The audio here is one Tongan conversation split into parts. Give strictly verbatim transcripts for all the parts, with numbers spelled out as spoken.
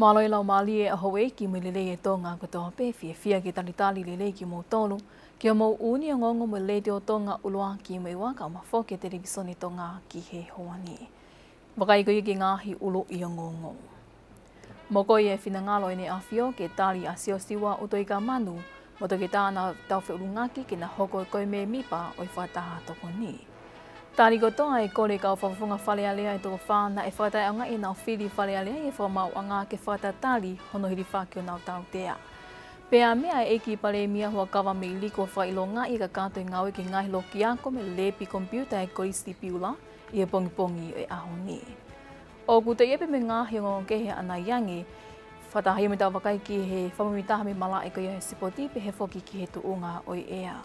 Mālō e laumālie ʻa houʻeiki mo e lelei ʻa Tonga kotoa pē, fiefia ke talitali lelei kimoutolu ki hoʻomou ʻuuni ongoongo mo e Letiō Tonga ʻUluaki mo e Ua, kae ʻumaʻā foki e Televisone Tonga ki he houa ni. Vakai ko ia ki he ngaahi ʻuluʻi ongoongo. Mokoi e finangalo ʻEne ʻAfio ke tali ʻa Siosiua ʻUtoikamanu mo Toketā ʻAna Taufeʻulungaki ke na hoko ko e mēmipa ʻo e Fakataha Tokoni. Tali kotoa e kole ʻa e kau fakafofonga Fale Alea ʻe toko fā naʻe fakataʻeʻaongaʻi ʻenau fili Fale Alea ʻi he fakamaauʻanga ke fakatatali hono hilifaki honau tautea. Pea meʻa e ʻEiki Palēmia Huʻakavameiliku ʻo fakaʻilongaʻi e kakato e ngāue ki he ngaahi loki ako mo e lēpi komipiuta ʻa e Kolisi Piula ʻi he pongipongi ʻo e ʻaho ni. ʻOku toe ʻi ai pē mo e ngaahi ongoongo kehe ʻanai ange, fakataha ia mo ʻetau vakai ki he fakamuimuitaha mo e malaʻe ko ia ʻo e sipoti, pehē foki ki he tuʻunga ʻo e ʻea.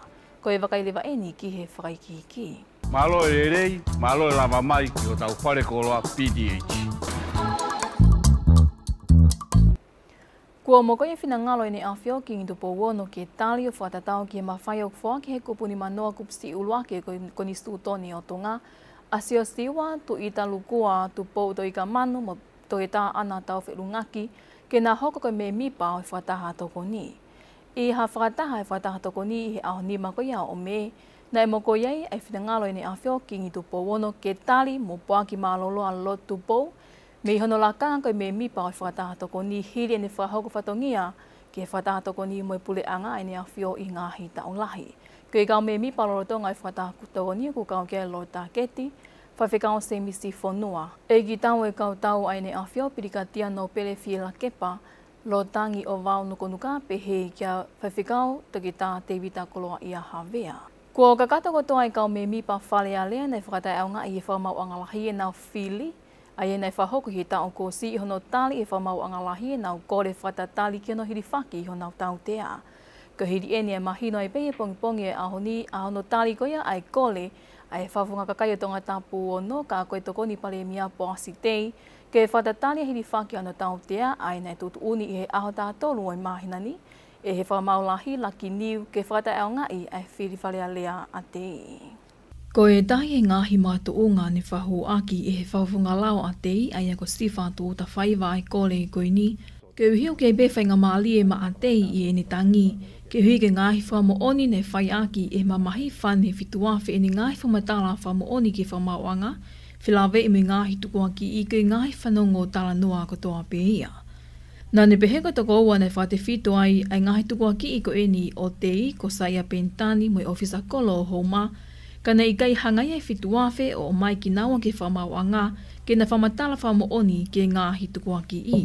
Ko e vakai leva eni ki he fakaikiiki. Mālō e lelei, mālō e lava mai ki hotau fale koloa P T H. Kuo mokoi e finangalo ʻEne ʻAfio Kingi Tupou Ono ke tali ʻo fakatatau ki he mafai ʻoku foaki ʻe he Kupu Nimanoa Kupu Siʻi ʻUluaki ʻo e Konisitūtone ʻo Tonga ʻa Siosiua Tuʻitalukua Tupou ʻUtoikamanu mo Toketā ʻAna Taufeʻulungaki ke na hoko ko e mēmipa ʻo e Fakataha Tokoni. ʻI ha fakataha ʻa e Fakataha Tokoni ʻi he ʻaho nima ko ia ʻo Mē, naʻe mokoi ai ʻa e finangalo ʻEne ʻAfio Kingi Tupou Ono ke tali mo poaki mālōlō ʻa Lord Tupou mei hono lakanga ko e mēmipa ʻo e Fakataha Tokoni hili ʻene fakahoko fatongia ki he Fakataha Tokoni mo e puleʻanga ʻa ʻEne ʻAfio ʻi he ngaahi taʻu lahi. Ko e kau mēmipa lolotonga e Fakataha Tokoni ʻoku kau ki ai Lord Taketi, Faifekau Semisi Fonua, ʻEiki Tau ʻo e Kau Tau ʻa ʻEne ʻAfio Pilikatia Nōpele Fielakepa, Lord Tangi ʻOvao Nukanuka, pehē kia Faifekau Toketā Tēvita Koloaʻia Havea. Kuo kakato kotoa e kau mēmipa Fale Alea naʻe fakataʻeʻaongaʻi ʻi he Fakamaauʻanga Lahi ʻenau fili, ʻa ia naʻe fakahoko ʻi he taʻu kuo ʻosi, ʻi hono tali e Fakamaauʻanga Lahi ʻenau kole fakatatali ki hono hilifaki honau tautea. Ko e hili eni ʻe mahino ai pē ʻi he pongipongi ʻo e ʻaho ni ʻa hono tali ko ia ʻa e kole ʻa e Fakafofonga Kakai ʻo Tongatapu Ono, ka ko e Tokoni Palēmia Poasi Tei, ke fakatatali e hilifaki hono tautea, ʻa ia naʻe tuʻutuʻuni ʻi he ʻaho taha tolu ʻo e māhina ni ʻe he Fakamaau Lahi Lucky Niu ke fakataʻeʻaongaʻi ʻa e fili Fale Alea ʻa Tei. Ko e taha e ngaahi makatuʻunga naʻe fakahūʻaki ʻe he Fakafofonga Lao ʻa Tei, ʻa ia ko Sifa Tuʻutafaiva, ʻa e kole ko eni, koeʻuhi ʻoku ʻi ai pē faingamālie maʻa Tei ʻi heʻene tangi, koeʻuhi ko e ngaahi fakamoʻoni naʻe fai ʻaki ʻe he mamahi fane fitu afe ʻene ngaahi fakamatala fakamoʻoni ki he Fakamaauʻanga, felāveʻi mo e ngaahi tukuakiʻi ko e ngaahi fanongo talanoa kotoa pē ia. Naʻa ne pehē ko e toko ua naʻe fakatefito ai ʻa e ngaahi tukuakiʻi ko eni ʻo Tei, ko Saia Penitani mo e ʻōfisa kolo ʻo Houma, ka naʻe ʻikai hanga ia ʻe he fitu afe ʻo ʻomai kinaua ki he Fakamaauʻanga ke na fakamatala fakamoʻoni ki he ngaahi tukuakiʻi.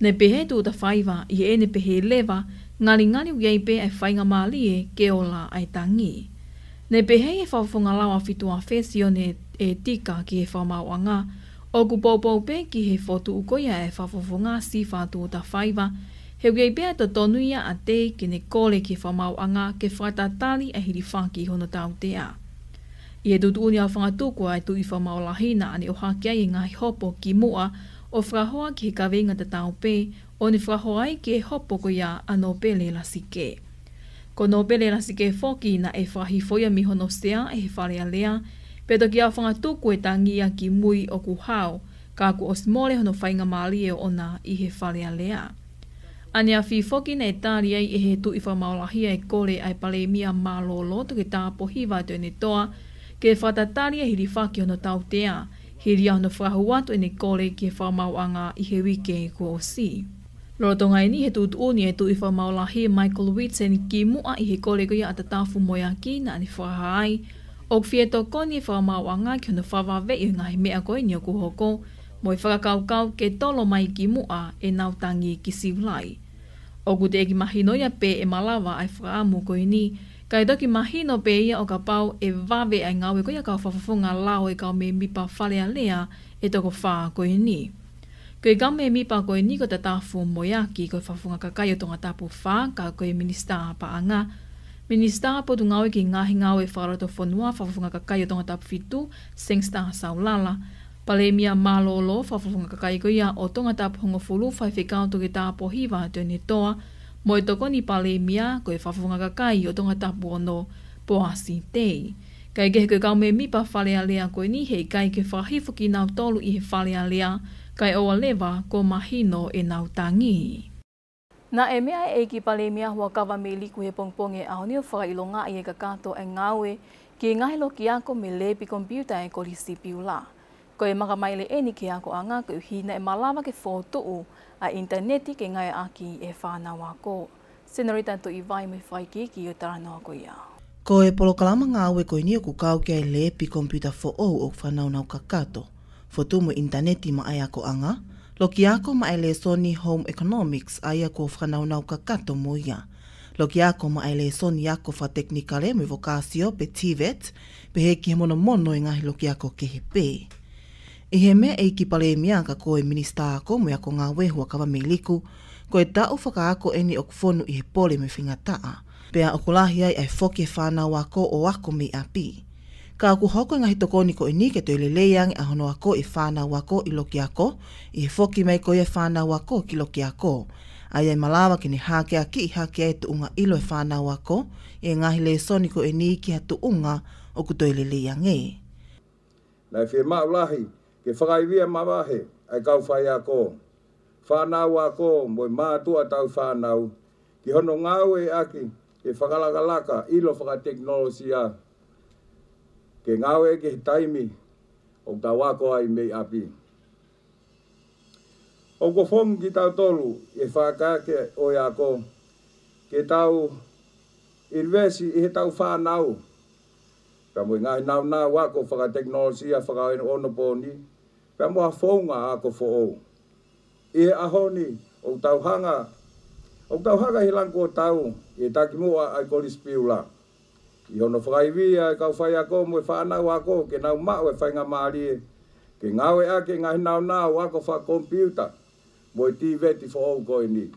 Naʻe pehē ʻe Tuʻutafaiva ʻi heʻene pehē leva, ngalingali ʻoku ʻi ai pē ʻa e faingamālie ke ola ʻa e tangi. Naʻe pehē ʻe he Fakafofonga Lao ʻa Fitu Afe, Sione ʻEtika, ki he Fakamaauʻanga, ʻoku poupou pē ki he fokotuʻu ko ia ʻa e Fakafofonga Sifa Tuʻutafaiva, he ʻoku ʻi ai pē ʻa e totonu ia ʻa Tei ke ne kole ki he Fakamaauʻanga ke fakatatali ʻa e hilifaki hono tautea. ʻI he tuʻutuʻuni ʻa e fanga tuku ʻa e Tuʻi Fakamaau Lahi, naʻa ne ʻohake ai e ngaahi hopo kimuʻa ʻo fakahoa ki he kaveinga tatau pē, ʻo ne fakahoa ai ki he hopo ko ia ʻa Nōpele Lasike. Ko Nōpele Lasike foki naʻe fakahifo ia mei hono sea ʻe he Fale Alea, pea toki ʻa e fanga tuku e tangi ia ki mui ʻoku hao, ka kuo ʻosi mole hono faingamālie ʻoʻona ʻi he Fale Alea. ʻAneafi foki naʻe tali ai ʻe he Tuʻi Fakamaau Lahi ʻa e kole ʻa e Palēmia Mālōlō Toketā Pōhiva Tuʻiʻonetoa ke fakatatali e hilifaki hono tautea, hili ia hono fakahū atu ʻene kole ki he Fakamaauʻanga ʻi he uike kuo ʻosi. Lolotonga eni, he tuʻutuʻuni ʻe he Tuʻi Fakamaau Lahi Michael Whitson kimuʻa ʻi he kole ko ia ʻa Tatafu Moeaki, naʻa ne fakahā ai ʻoku fie tokoni e Fakamaauʻanga ki hono fakavaveʻi ʻo e ngaahi meʻa ko eni ʻoku hoko, mo e fakakaukau ke tolo mai kimuʻa ʻenau tangi ki Siulai. ʻOku teʻeki mahino ia pe ʻe malava ʻa e fakaʻamu ko eni, kae toki mahino pē ia ʻo kapau ʻe vave ʻa e ngāue ko ia ʻa e kau Fakafofonga Lao ʻo e kau mēmipa Fale Alea ʻe toko fā ko eni. Ko e kau mēmipa ko eni ko Tatafu Moeaki, ko e Fakafofonga Kakai ʻo Tongatapu Fā, ka ko e Minisitā Paʻanga, Minisitā Potungāue ki he Ngaahi Ngāue Fakalotofonua, Fakafofonga Kakai ʻo Tongatapu Fitu, Sangster Saulala, Palēmia Mālōlō, Fakafofonga Kakai ko ia ʻo Tongatapu Hongofulu, Faifekau Toketā Pōhiva Tuʻiʻonetoa, mo e Tokoni Palēmia, ko e Fakafofonga Kakai ʻo Tongatapu Ono, Poasi Tei. Kae kehe, ko e kau mēmipa Fale Alea ko eni he ʻikai ke fakahifo kinautolu ʻi he Fale Alea, kae ʻoua leva kuo mahino ʻenau tangi. Naʻe meʻa e ʻEiki Palēmia Huʻakavameiliku he pongipongi ʻo e ʻaho ni ʻo fakaʻilongaʻi e kakato e ngāue ki he ngaahi loki ako mo e lēpi komipiuta ʻa e Kolisi Piula. Ko e makamaile ʻeni ki he akoʻanga koeʻuhi naʻe malava ke fokotuʻu ʻa e ʻinitaneti ke ngāueʻaki ʻe he fānau ako. Senorita Tuʻivai mo e fakaikiiki ʻo e talanoa ko ia. Ko e polokalama ngāue ko eni ʻoku kau ki ai e lēpi komipiuta foʻou ʻoku fakanaunau kakato, fokotuʻu mo e ʻinitaneti maʻá e akoʻanga, loki ako maʻá e lēsoni Home Economics ʻa ia kuo fakanaunau kakato mo ia, loki ako maʻá e lēsoni ako fakatekinikale mo e vokāsio pe TVET, pehē ki he monomono e ngaahi loki ako kehe pē. ʻI he meʻa e ʻEiki Palēmia ka ko e Minisitā Ako mo e Ako Ngāue Huʻakavameiliku, ko e taʻu fakaako ʻeni ʻoku fonu ʻi he pole mo e faingataʻa, pea ʻoku lahi ai ʻa e foki e fānau ako ʻo ako mei ʻapi. Ka ʻoku hoko e ngaahi tokoni ko eni ke toe lelei ange ʻa hono ako e fānau ako ʻi loki ako, ʻi he foki mai ko ia e fānau ako ki loki ako, ʻa ia ʻe malava ke ne hakeakiʻi hake ai e tuʻunga ʻilo e fānau ako ʻi he ngaahi lēsoni ko eni ki ha tuʻunga ʻoku toe lelei ange. Naʻe fiemaʻu lahi ke fakaivia mavahe ʻa e kau faiako, fānau ako mo e mātuʻa tauhi fānau ki hono ngāueʻaki e fakalakalaka ʻilo fakatekinolosia ke ngāueʻaki he taimi ʻoku tau ako ai mei ʻapi. ʻOku ou fakafofonga kitautolu ʻi he fakaakeake ʻo e ako ke tau ʻinivesi ʻi heʻetau fānau pea mo e ngaahi nāunau ako fakatekinolosia fakaonopooni, pea mo ha founga ako foʻou. ʻI he ʻaho ni, ʻoku tau hanga, ʻoku tau hanga ʻi he langi kuo tau ʻi he takimuʻa ʻa e Kolisi Piula ʻi hono fakaivia e kau faiako mo e fānau ako ke nau maʻu e faingamālie ke ngāueʻaki e ngaahi nāunau ako fakakomipiuta mo e TVET foʻou ko eni.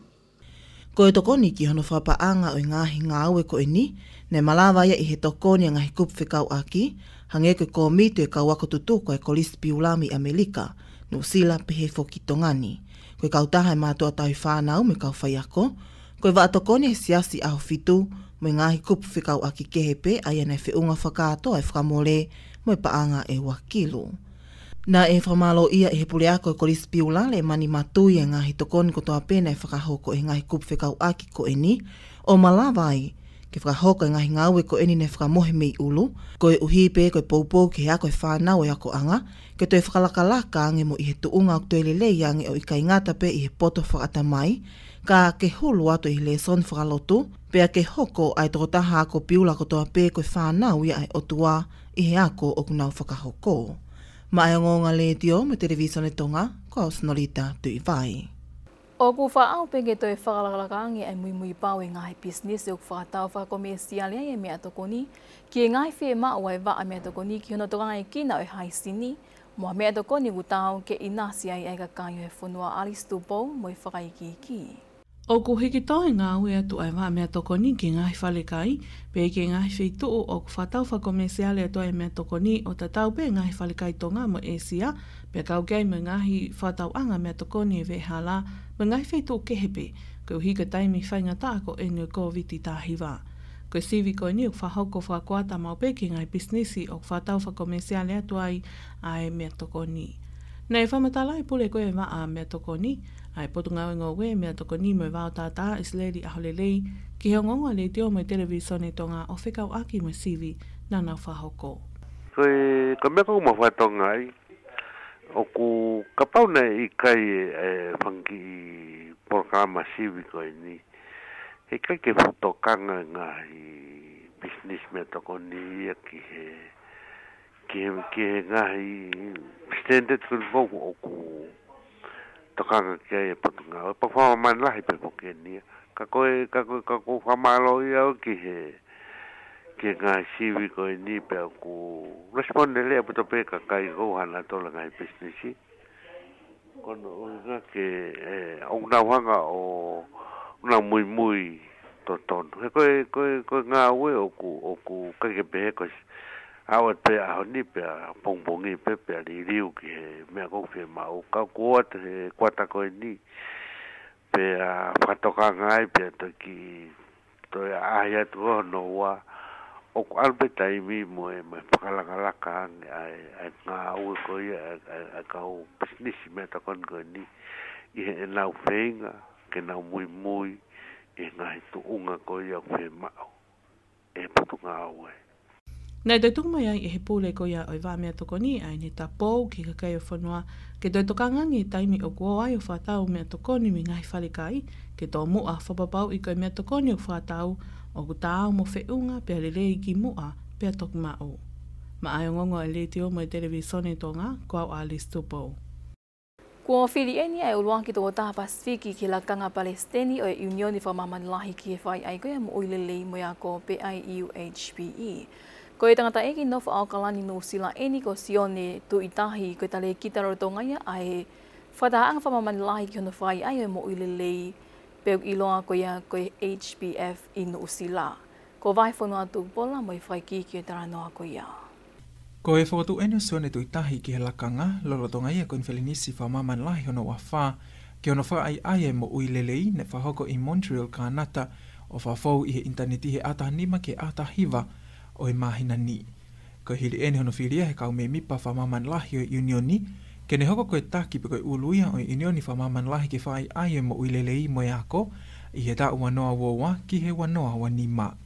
Ko e tokoni ki hono fakapaʻanga ʻo e ngaahi ngāue ko eni, naʻe malava ia ʻi he tokoni ʻa e ngaahi kupu fekauʻaki, hangē ko e kōmiti ʻo e kau ako tutuku ʻa e Kolisi Piula mei ʻAmelika, Nuʻusila pehē foki Tonga ni, ko e kautaha e mātuʻa tauhi fānau mo e kau faiako, ko e vaʻa tokoni ʻa e Siasi ʻAhofitu, mo e ngaahi kupu fekauʻaki kehe pē ʻa ia naʻe feʻunga fakakātoa e fakamole mo e paʻanga ʻe ua kilu. Naʻe fakamālōʻia ʻe he puleako e Kolisi Piula, Lēmani Matui, e ngaahi tokoni kotoa pē naʻe fakahoko ʻe he ngaahi kupu fekauʻaki ko eni, ʻo malava ai ke fakahoko e ngaahi ngāue ko eni naʻe fakamohe mei ʻulu, koeʻuhi pē ko e poupou ki he ako e fānau ʻo e akoʻanga, ke toe fakalakalaka ange mo ʻi he tuʻunga ʻoku toe lelei ange ʻo ʻikai ngata pē ʻi he poto fakaʻatamai, ka ke hulu atu ʻi he lēsoni fakalotu, pea ke hoko ʻa e tokotaha ako Piula kotoa pē ko e fānau ia ʻa e ʻOtua ʻi he ako ʻoku nau fakahoko. Maʻá e Ongoongo Letiō mo e Televisone Tonga, ko au Senorita Tuʻivai. ʻOku fakaʻau pē ke toe fakalakalaka ange ʻa e muimui pau e ngaahi pisinisi ʻoku fakatau fakakomēsiale ai e meʻatokoni ki he ngaahi fiemaʻu ʻa e vaʻa meʻatokoni ki hono tokangaekina ʻo e haisini, mo ha meʻatokoni ʻoku taau ke ʻinasi ai ʻa e kakai ʻo e fonua. Alice Tupou mo e fakaikiiki. ʻOku hiki tō e ngāue atu ʻa e vaʻa meʻatokoni ki he ngaahi falekai, pea ki he ngaahi feituʻu ʻoku fakatau fakakomēsiale atu ai e meʻatokoni ʻo tatau pē ngaahi falekai Tonga mo ʻĒsia, pea kau ki ai mo e ngaahi fakatauʻanga meʻatokoni ʻi he veʻehala, mo e ngaahi feituʻu kehe pē, koeʻuhi ko e taimi faingataʻa ko eni ʻo e Kōviti taha hiva. Ko e sivi ko eni ʻoku fakahoko fakakuata maʻu pē ki he ngaahi pisinisi ʻoku fakatau fakakomēsiale atu ai ʻa e meʻatokoni. Naʻe fakamatala e pule ko ē ʻo e vaʻa meʻatokoni, ʻa e Potungāue Ngoue, Meʻatokoni mo e Vaotātā, ʻIsileli ʻAholelei, ki he Ongoongo Letiō mo e Televisone Tonga ʻo fekauʻaki mo e sivi naʻa nau fakahoko. Ko e, ko e meʻa ʻoku mau fakatokangaʻi, ʻoku kapau naʻe ʻikai e, e fanga kiʻi polokalama sivi ko eni, heʻikai ke fuʻu tokanga e ngaahi pisinisi meʻatokoni ia ki he, ki he, ki he ngaahi standard ko eni ʻoku, ʻoku tokanga ki ai e Potungāue. Pea fakamāmani lahi pē foki eni ia. Ka ko e, ka ko e, ka ʻoku ou fakamālō au ki he, ki he ngaahi sivi ko eni pea ʻoku respond lelei ʻaupito pē kakai ʻoku hanga atu ʻo ngaahi pisinisi. Ko hono ʻuhinga ke, e, ʻoku nau hanga ʻo, ʻoku nau muimui totonu. He ko e, ko e, ko e ngāue ʻoku, ʻoku ʻikai ke pehē ko e ʻalu atu pē ʻaho ni pea pongipongi pē pea liliu ki he meʻa ʻoku fiemaʻu. Ka ʻoku ʻoatu he kuata ko eni pea fakatokanga ai pea toki toe ʻaʻahi atu hono ua ʻOku ʻalu pē taimi mo e, mo e fakalakalaka ange ʻa e, ʻa e ngāue ko ia ʻa e, ʻa e, ʻa e kau pisinisi meʻatokoni ko eni ʻi heʻenau feinga ke nau muimui ʻi he ngaahi tuʻunga ko ia ʻoku fiemaʻu ʻe he Potungāue. Naʻe toe tuku mai ai ʻe he pule ko ia ʻo e Vā Meʻatokoni ʻa ʻene tapou ki he kakai ʻo e fonua ke toe tokanga ange he taimi ʻoku ō ai ʻo fakatau meʻatokoni mei he ngaahi falekai, ke tomuʻa fakapapauʻi ko e meʻatokoni ʻoku fakatau ʻoku taau mo feʻunga pea lelei kimuʻa pea toki maʻu. Maʻá e ongoongo ʻa e Letiō mo e Televīsone Tonga, ko au Alice Tupou. Kuo fili ʻeni ʻa e ʻuluaki tokotaha Pasifiki ki he lakanga palesiteni ʻo e ʻIunioni Fakamāmani Lahi ki he Fakaʻaiʻai ko ia Moʻui Lelei mo e Ako, pe ʻa e U H P E. Ko e tangataʻeiki nofo ʻAokalani, Nuʻusila ʻeni ko Sione Tuʻitahi, ko e talēkita lolotonga ia ʻa e fakatahaʻanga fakamāmani lahi ki hono fakaʻaiʻai ʻo e moʻui lelei, pe ʻoku ʻiloa ko ia ko e H P F ʻi Nuʻusila. Ko Vahefonua Tupola mo e fakaikiiki ʻo e talanoa ko ia. Ko e fokotuʻu ʻeni ʻo Sione Tuʻitahi ki he lakanga, lolotonga ia e konifelenisi fakamāmani lahi hono uofā ki hono fakaʻaiʻai e moʻui lelei, naʻe fakahoko ʻi Montreal, Kānata, ʻo fakafou ʻi he ʻinitaneti he ʻaho taha nima ki he ʻaho taha hiva ʻo e māhina ni. Ko e hili ʻeni hono fili ia ʻe he kau mēmipa fakamāmani lahi ʻo e ʻIunioni, ke ne hoko ko e taki pe ko e ʻulu ia ʻo e ʻIunioni Fakamāmani Lahi ki he Fakaʻaiʻai e Moʻui Lelei mo e Ako, ʻi he taʻu ua noa ua ua ki he ua noa ua nima.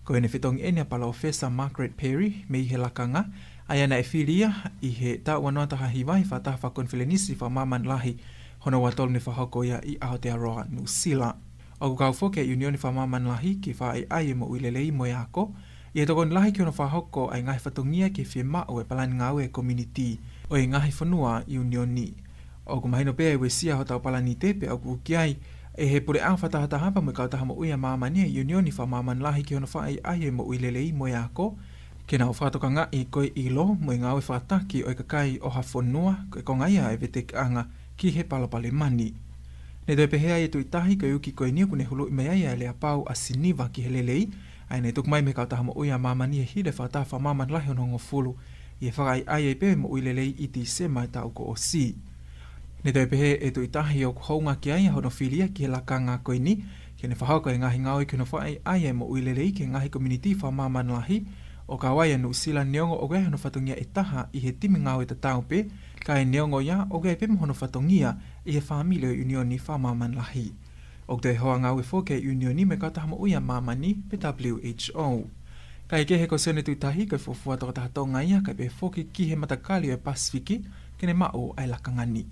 Ko ʻene fetongi ʻeni ʻa Palōfesa Margaret Perry mei he lakanga, ʻa ia naʻe fili ia ʻi he taʻu ua noa taha hiva ʻi he fakataha fakakonifelenisi fakamāmani lahi hono ua tolu naʻe fakahoko ia ʻi Aotearoa, Nuʻusila. ʻOku kau foki e ʻIunioni Fakamāmani Lahi ki he Fakaʻaiʻai e Moʻui Lelei mo e Ako ʻi he tokoni lahi ki hono fakahoko ʻa e ngaahi fatongia ki he fiemaʻu e palani ngāue e komiunitī ʻo e ngaahi fonua ʻiunioni. ʻOku mahino pē ʻa e uesia hotau palani te pea ʻoku uki ai ʻe he puleʻanga fakatahataha pea mo e kautaha moʻui ʻa māmani e ʻIunioni Fakamāmani Lahi ki hono fakaʻaiʻai e moʻui lelei mo e ako, ke nau fakatokangaʻi ko e ʻilo mo e ngāue fakataki ʻo e kakai ʻo ha fonua ko e konga ia e vetekaʻanga ki he palopalema ni. Ne toe pehē ai e Tuʻitahi ko e uki ko eni ʻoku ne huluʻi mai ai ʻa e Aleapau ʻa Siniva ki he Lelei, ʻa ia ne tuku mai mei he kautaha moʻui ʻa māmani he hili e fakataha fakamāmani lahi hono hongofulu, ʻi he fakaʻaiʻai ai pē e moʻui lelei ʻi Tīsema e taʻu kuo ʻosi. Ne toe pehē e Tuʻitahi ʻoku houngaʻia ai hono fili ia ki he lakanga ko eni, ke ne fakahoko e ngaahi ngāue ki hono fakaʻaiʻai e moʻui lelei ki he ngaahi komiunitī fakamāmani lahi, ʻo kau ai ʻa Nuʻusila neongo ʻoku ʻi ai hono fatongia ʻe taha ʻi he timi ngāue tatau pē, kae neongo ia ʻoku ʻi ai pē mo hono fatongia ʻi he fāmili ʻo e ʻIunioni Fakamāmani Lahi. ʻOku toe hoa ngāue foki e ʻIunioni mo e kautaha moʻui ʻa māmani pe W H O. Kae kehe, ko Sione Tuʻitahi ko e fuofua tokotaha Tonga ia kae pehē foki ki he matakali ʻo e Pasifiki ke ne maʻu ʻa e lakanga ni.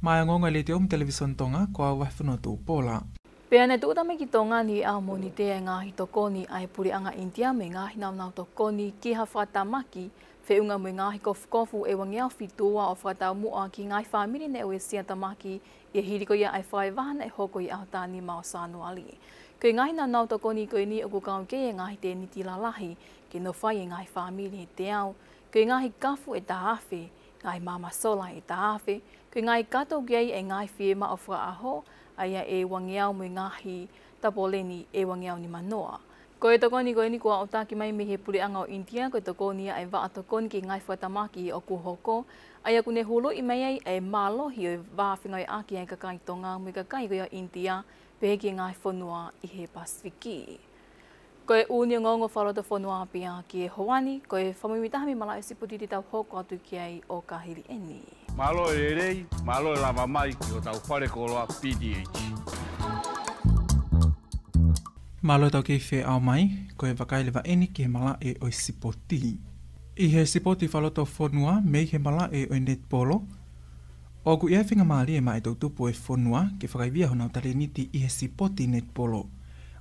Maʻá e ongoongo ʻa e Letiō mo e Televīsone Tonga, ko au Vahefonua Tupola. Pea naʻe tūʻuta mai ki Tonga ni ʻi he ʻaho Mōnite e ngaahi tokoni ʻa e Puleʻanga ʻInitia mo e ngaahi naunau tokoni ki ha fakatamaki feʻunga mo e ngaahi kofukofu ʻe uangeau fitu ua ʻo fakataumuʻa ki he ngaahi fāmili naʻe uesia tamaki ʻi he hili ko ia ʻa e fakaʻauha naʻe hoko ʻi he ʻaho taha nima ʻo Sānuali. Ko e ngaahi naunau tokoni ko eni ʻoku kau ki ai e ngaahi tēniti lalahi ke nofo ai e ngaahi fāmili ʻe teau, ko e ngaahi kafu ʻe taha afe, ngaahi maama sola ʻe taha afe, ko e ngaahi kato ki ai e ngaahi fiemaʻu fakaʻaho, ʻa ia ʻe uangeau mo e ngaahi tapoleni ʻe uangeau nima noa. Ko e tokoni ko eni kuo aʻutaki mai mei he Puleʻanga ʻo ʻInitia, ko e tokoni ia ʻa e vaʻa tokoni ki he ngaahi fakatamaki ʻoku hoko, ʻa ia ʻoku ne huluʻi mai ai e mālohi ʻo e vā fengāueʻaki ʻa e kakai Tonga mo e kakai ko ia ʻo ʻInitia, pehē ki he ngaahi fonua ʻi he Pasifiki. Ko e ʻū ongoongo fakalotofonua pē ia ki he houa ni, ko e fakamuimuitaha mei he malaʻe sipoti te tau hoko atu ki ai ʻo ka hili ʻeni. Mālō e lelei, mālō e lava mai ki hotau fale koloa P T H. Mālō e tau kei feʻao mai, ko e vakai leva ʻeni ki he malaʻe ʻo e sipoti. ʻI he sipoti fakalotofonua mei he malaʻe ʻo e netipolo, ʻoku ʻi ai e faingamālie maʻa e toʻutupu ʻo e fonua ke fakaivia honau talēniti ʻi he sipoti netipolo.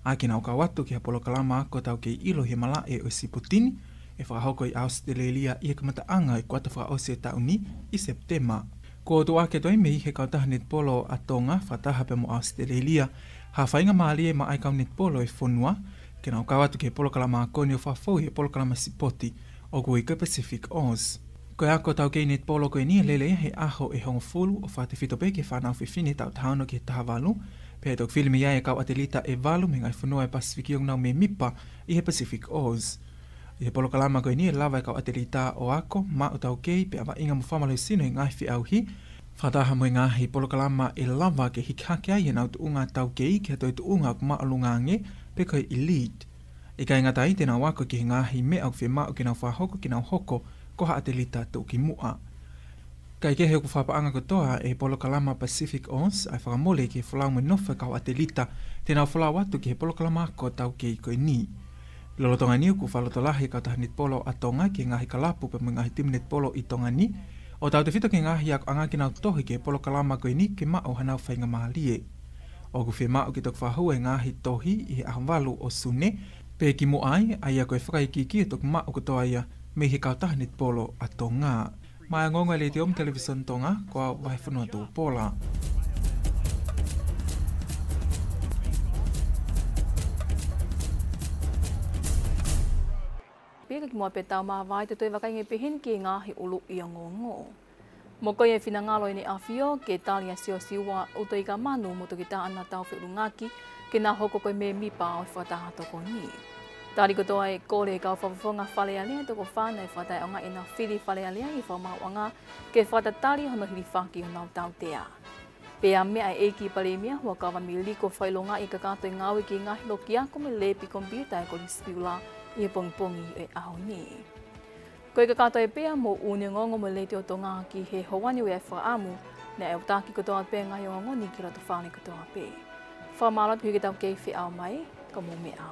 ʻA ia ke nau kau atu ki ha polokalama ako taukei ʻilo he malaʻe ʻo e sipoti ni, ʻe fakahoko ʻi ʻAositelēlia ʻi he kamataʻanga ʻo e kuata fakaʻosi ʻo e taʻu ni ʻi Sepitema. Kuo tuʻuaki atu ai mei he kautaha netipolo ʻa Tonga fakataha pea mo ʻAositelēlia ha faingamālie maʻa e kau netipolo ʻo e fonua, ke nau kau atu ki he polokalama ako ni ʻo fakafou ʻi he polokalama sipoti ʻoku ui ko e Pacific Oz. Ko e ako taukei netipolo ko eni ʻe lele ia he ʻaho ʻe hongofulu ʻo fakatefito pē ki he fānau fefine taʻu taha ono ki he taha valu, pea ʻe toki fili mei ai e kau ʻatelita ʻe valu mei he ngaahi fonua ʻo e Pasifiki ʻoku nau mēmipa ʻi he Pacific Oz. ʻI he polokalama ko eni ʻe lava e kau ʻatelita ʻo ako, maʻu taukei, pea vaʻinga mo fakamālohisino he ngaahi feʻauhi, fakataha mo e ngaahi polokalama ʻe lava ke hiki hake ai ʻenau tuʻunga taukei ki ha toe tuʻunga ʻoku māʻolunga ange, pe ko e elite. ʻIkai ngata ai, te nau ako ki he ngaahi meʻa ʻoku fiemaʻu ke nau fakahoko ke nau hoko ko ha ʻatelita tuʻukimuʻa. Kae kehe, ʻoku fakapaʻanga kotoa ʻe he polokalama Pacific Oz ʻa e fakamole ki he folau mo e nofo ʻa e kau ʻatelita te nau folau atu ki he polokalama ako taukei ko eni. Lolotonga ni, ʻoku fakalotolahi e kau taha netipolo ʻa Tonga ki he ngaahi kalapu pea mo e ngaahi timi netipolo ʻi Tonga ni, ʻo tautefito ki he ngaahi akoʻanga ke nau tohi ki he polokalama ko eni ke maʻu hanau faingamālie. ʻOku fiemaʻu ke toki fakahū e ngaahi tohi ʻi he ʻaho valu ʻo Sune, pea kimuʻa ai, ʻa ia ko e fakaikiiki ʻe toki maʻu kotoa ia mei he kau taha netipolo ʻa Tonga. Maʻá e ongoongo ʻa e Letiō mo e Televīsone Tonga, ko au Vahefonua Tupola. Pea kimuʻa pea tau māvae, te tau toe vakai angé pē heni ki he ngaahi ʻuluʻi ongoongo. Mokoi e finangalo ʻEne ʻAfio ke tali ʻa Siosiua ʻUtoikamanu mo Toketā ʻAna Taufeʻulungaki ke na hoko ko e mēmipa ʻo e fakataha tokoni. Tali kotoa e kole ʻa e kau fakafofonga Fale Alea ʻe toko fā naʻe fakataʻeʻaongaʻi ʻenau fili Fale Alea ʻi he fakamaauʻanga ke fakatatali hono hilifaki honau tautea. Pea meʻa e ʻEiki Palēmia Huʻakavameiliku ʻo fakaʻilongaʻi e kakato e ngāue ki he ngaahi loki ako mo e lēpi komipiuta ʻa e Kolisi Piula ʻi he pongipongi ʻo e ʻaho ni. Ko e kakato ia pea mo e ʻū ongoongo mei he Letiō Tonga ki he houa ni ʻo e fakaʻamu, naʻe ʻoatu kotoa pē ngaahi ongoongo ni ki loto fale kotoa pē. Fakamālō atu ki he kau taukei feʻao mai, ka mou meʻa ā.